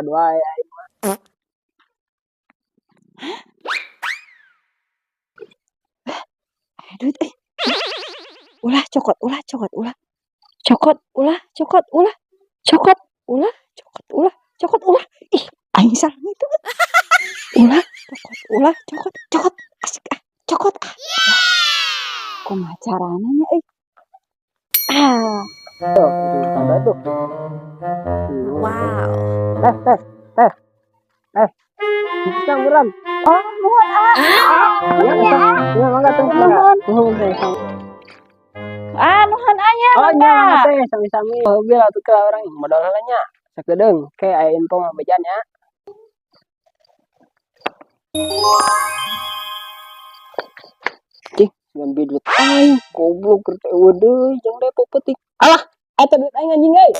Cokot wae aing mah. Aya duit euy. Ulah cokot, ulah cokot, ulah. Cokot, ulah, cokot, ulah. Cokot, ulah, cokot, ulah, cokot, ulah. Ih, aing salah ngitung. Ulah, cokot, ulah, cokot, cokot. Asik ah, cokot ah. Kumaha carana nya euy? Ah. Tuh, ada tuh. Wow. Teh, teh, teh. Eh. Bisa urang. Oh, nuhun ah. Iya, iya, mangga teh. Nuhun. Nuhun teh. Ah, nuhun anya. Oh, nya mangga teh, sami-sami. Mobil atuh ke urang modal heula nya. Sakedeung, ke aya info mah bejan nya. Cing, ngambil duit aing, goblok, keur teh eueuh deui jeung depo peuting. Alah, eta duit aing, anjing euy.